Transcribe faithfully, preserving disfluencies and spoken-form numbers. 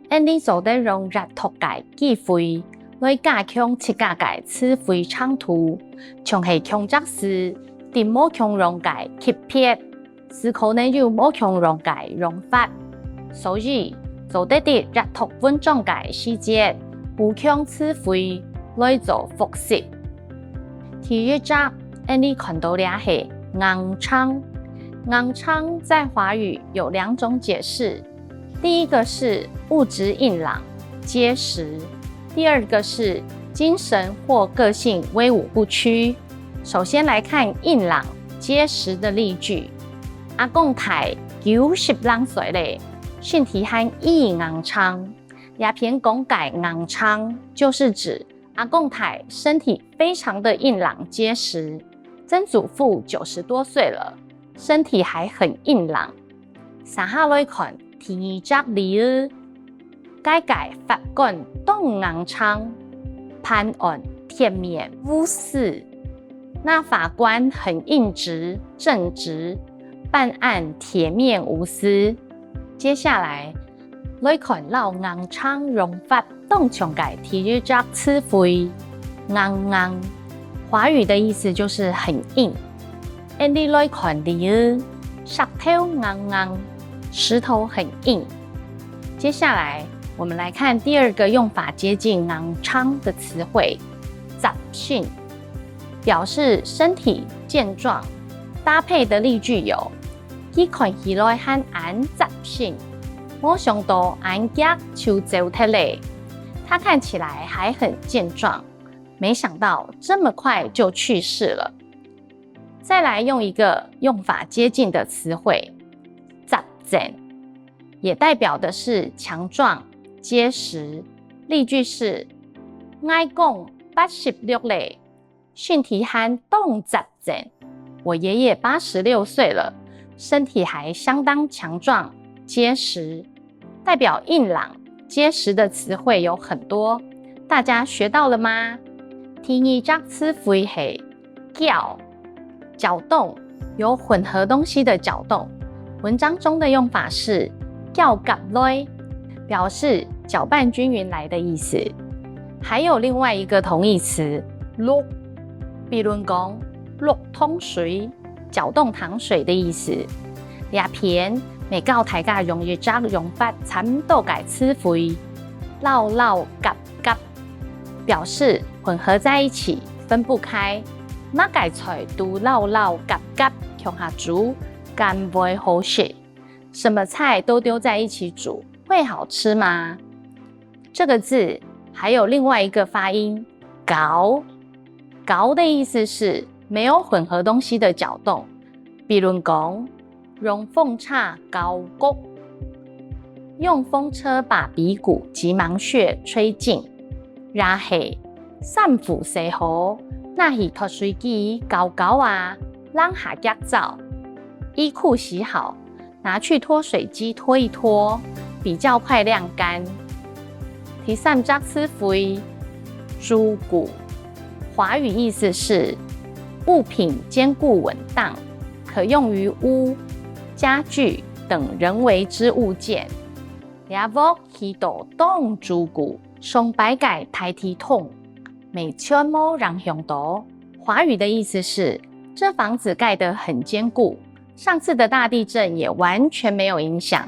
𠊎俚做得用閱讀个機會來加強自家个詞彙程度，像係共隻字，在無共樣个級別，就可能有無共樣个用法。所以，做得在閱讀文章个時節，補強詞彙來做複習。第一隻，𠊎俚看到个係硬撐。硬撐在華語有兩種解釋，第一個是物質硬朗、結實，第二個是精神或個性威武不屈。首先來看硬朗、結實的例句。阿公大九十零歲了，身體還異硬撐。這片講个硬撐，就是指阿公大身體非常的硬朗結實。曾祖父九十多歲了，身體還很硬朗。續下來看第二隻例仔，該个法官當硬撐，判案鐵面無私。那法官很硬直、正直，辦案鐵面無私。接下來，來看摎硬撐用法當像个第二隻詞彙，硬硬。華語的意思就是很硬。𠊎俚來看例仔，石頭硬硬，石頭很硬。接下來，我們來看第二個用法接近硬撐的詞彙，習性，表示身體健壯。搭配的例句有：佢看起來還恁習性，無想到恁遽就走忒了。他看起來還很健壯，沒想到這麼快就去世了。再來用一個用法接近的詞彙，習正，也代表的是強壯、結實。例句是：𠊎公八十六了，身體還當習正。我爺爺八十六歲了，身體還相當強壯、結實。代表硬朗、結實的詞彙有很多，大家學到了嗎？第二隻詞彙係攪，攪動，有混合東西的攪動。文章中的用法是攪合來，表示攪拌均勻來的意思。還有另外一個同義詞，渌，比如講渌糖水，攪動糖水的意思。這片，𠊎教大家用一隻用法差毋多个詞彙，摎摎合合，表示混合在一起，分不開。麼个菜都摎摎合合共下煮，敢會好食？什麼菜都丟在一起煮，會好吃嗎？這個字還有另外一個發音，攪。攪的意思是沒有混合東西的攪動，比如講，用風車攪谷，用風車把鼻骨及芒穴吹盡。也係衫褲洗好，拿去脫水機攪攪啊，冷下遽燥。衣褲洗好，拿去脫水機脫一脫，比較快晾乾。第三隻詞彙，櫥固，華語意思是物品堅固穩當，可用於屋、家具等人為之物件。這屋起到當櫥固，上擺个大地動，乜全無影響到。華語的意思是，這房子蓋得很堅固，上次的大地震也完全沒有影響。